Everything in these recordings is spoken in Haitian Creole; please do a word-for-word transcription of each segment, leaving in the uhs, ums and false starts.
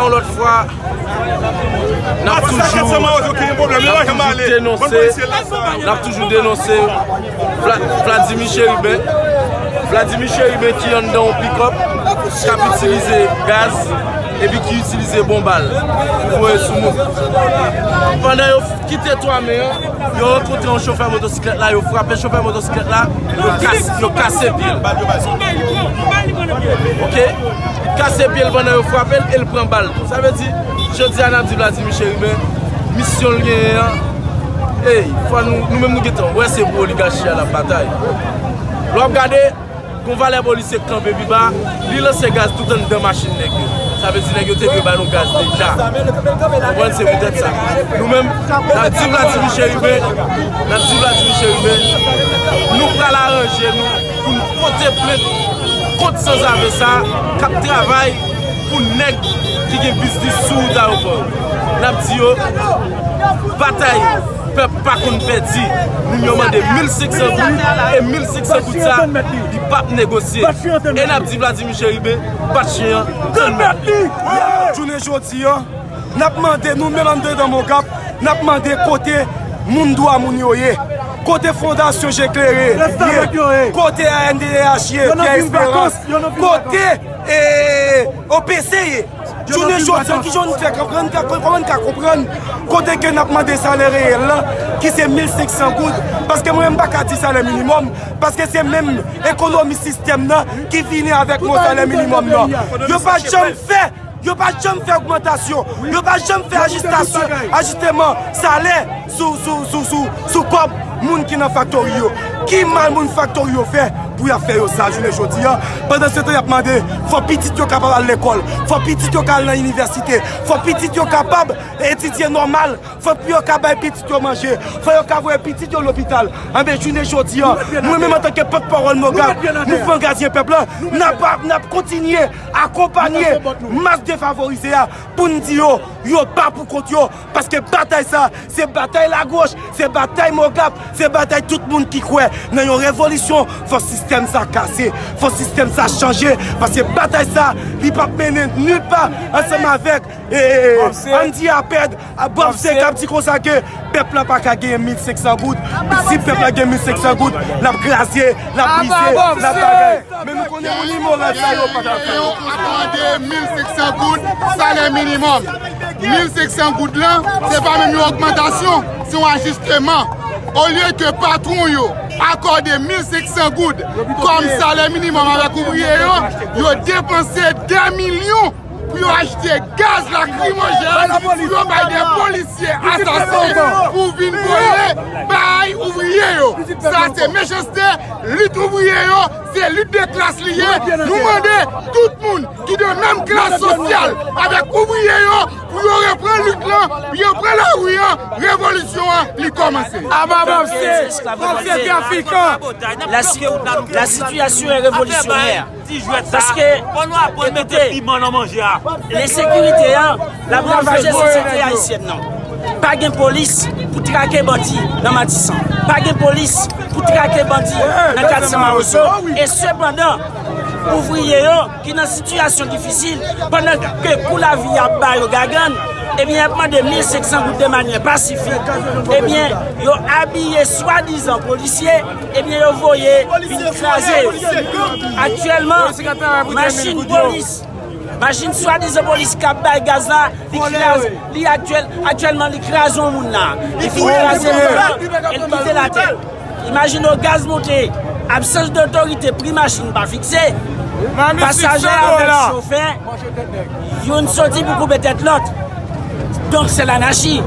Yon lòt fwa, n ap toujou, n ap toujou denonse, n ap toujou denonse Vla- Vladimir Chérubin. Vladimir Chérubin ki anndan yon pikòp, k ap itilize gaz, epi ki itilize bon bal pou voye sou moun. Pandan yo kite twa me an, yo rankontre yon chofè motosiklèt la, yo frape chofè motosiklèt la, yo kas- yo kase pye l. Ok? Kase pye l pandan yo frape l e l pran bal tou. Sa vle di, jodi a n ap di Vladimir Chérubin, misyon l genyen an, ey, fò nou, nou menm nou gentan wè se pou oligachi a l ap batay. Lè w ap gade, gon valè polisye k kanpe pi ba, li lanse gaz tout anndan machin nèg yo. Sa vle di nèg yo te dwe ba nou gaz deja. Konprann, se poutèt sa. Nou menm, n ap di Vladimir Chérubin, n ap di Vladimir Chérubin, nou pral aranje nou pou n pote plent kont sanzave sa k ap travay pou nèg ki gen biznis sou wout ayewopò yo. N ap di yo, batay pèp pa konn pèdi. Moun yo mande mil senk san goud, e mil senk san goud sa, li p ap negosye. E n ap di Vladimir Chérubin, bat chen an, tann mèt li. Jounen jodi a, n ap mande, nou menm anndan Mocap, n ap mande kote moun dwa moun yo ye, kote Fondasyon Je Klere ye, kote A N D D H ye, Pierre Espérance, kote e, O P C ye. Jounen jodi a, kijan n fè konprann, kòman n ka konprann kote ke n ap mande salè reyèl la, ki se mil senk san goud, paske mwen menm m pa ka di salè minimòm, paske se menm ekonomi sistèm nan ki vini avèk mo salè minimòm nan. Yo pa janm fè, yo pa janm fè ogmantasyon, yo pa janm fè ajistasyon, ajisteman salè sou, sou, sou, sou, sou kòb moun ki nan faktori yo. Ki mal moun faktori yo fè pou y ap fè yo sa jounen jodi a? Pandan se tan y ap mande, fò pitit yo kapab al lekòl, fò pitit yo ka al nan inivèsite, fò pitit yo kapab etidye nòmal, fò yo ka bay pitit yo manje, fò yo ka voye pitit yo lopital. Anben, jounen jodi a, mwen menm antanke pòtpawòl Mocap, Mouvman Gadyen Pèp la, n ap, n ap kontinye akonpanye mas defavorize a pou n di yo, yo pa pou kont yo, paske batay sa, se batay lagoch, se batay Mocap, se batay tout moun ki kwè nan yon revolisyon. Fò sistèm sa kase, fò sistèm sa chanje, paske batay sa, li p ap mennen nil pa ansanm avèk, e, e, e, Andy Apèd, a, Bob C k ap di konsa ke pèp la pa ka genyen mil senk san goud. Si pèp la gen mil senk san goud, l ap kraze, l ap brize, l ap bagay. Men nou konnen moun imoral sa yo pa ka fè yo. Ap mande mil senk san goud salè minimòm. Mil senk san goud lan, se pa menm yon ogmantasyon, se yon ajisteman. Olye ke patwon yo akòde mil senk san goud kòm salè minimòm avèk ouvriye yo, yo depanse dè milyon pou yo achte gaz lakrimojèn, pou yo bay de polisye asasen pou vin voye bay ouvriye yo. Sa se mechanste, lit ouvriye yo, se lit de klas li ye. Nou mande tout moun ki de menm klas sosyal avèk ouvriye yo pou yo reprann lit lan, pou yo pran lari an, revolisyon an, li kòmanse. Aba Bob C, Bob C trafikan. La, si- la situation est révolutionnaire. Paske, ekoute, ensekirite a, l ap ravaje sosyete ayisyèn nan. Pa gen polis pou trake bandi nan Matisan. Pa gen polis pou trake bandi nan Kat San Mawozo. E sepandan, ouvriye yo ki nan sitiyasyon difisil, pandan ke kou lavi ap ba yo gagann, ebyen, y ap mande mil senk san goud de manyè pasifik, ebyen, yo abiye swadizan polisye, ebyen, yo voye vin kraze yo. Aktyèlman, machin polis, machin swadizan polis k ap bay gaz la, li kraze, li aktyèl, aktyèlman, li kraze yon moun la. Li fin kraze moun la, e l kite l atè. Imajine w, gaz monte, absans de otorite, pri machin pa fikse, pasaje avèk chofè, youn soti pou koupe tèt lòt. Donk, se lanachi.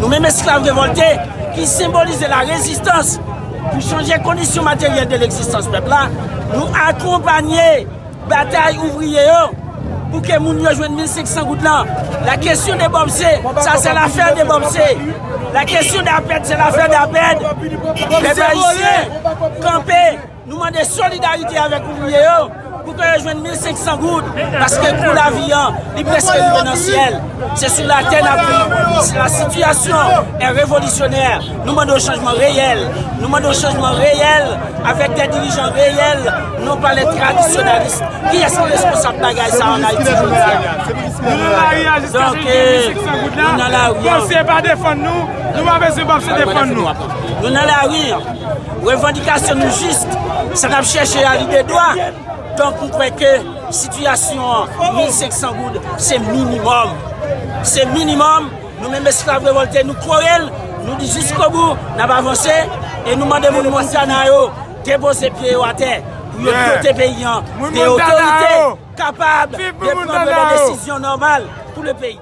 Nou menm esklav revòlte, ki senbolize la rezistans pou chanje kondisyon materyèl de legzistans pèp la, nou akonpanye batay ouvriye yo pou ke moun yo jwenn mil senk san goud lan. La kesyon de Bob C, sa se lafè de Bob C. La kesyon de Apèd, se lafè de Apèd. Pèp ayisyen, kanpe. Nou mande solidarite avèk ouvriye yo. Pou ke yo jwenn mil senk san goud, paske kou lavi an, li prèske rive nan syèl. Se sou latè n ap viv. La situation est révolutionnaire. Nou mande yon chanjman reyèl. Nou mande yon chanjman reyèl avèk de dirijan reyèl, non pa lè tradisyonalis. Kiyès ki responsab bagay sa an Ayiti jodi a? Nou nan lari a jiska chanje mil senk san goud la. Bòs se pa defann nou, nou pa bezwen bòs se defann nou. Nou nan lari. Revandikasyon nou jis. Sa n ap chèche a li de dwa. Donk, m kwè ke sitiyasyon an, mil senk san goud, se minimòm. Se minimòm. Nou menm esklav revòlte, nou kore l, nou di jiskobou, n ap avanse, e nou mande moun Montana yo depoze pye yo atè pou yo dote peyi an de otorite kapab de pran de desizyon nòmal pou le peyi.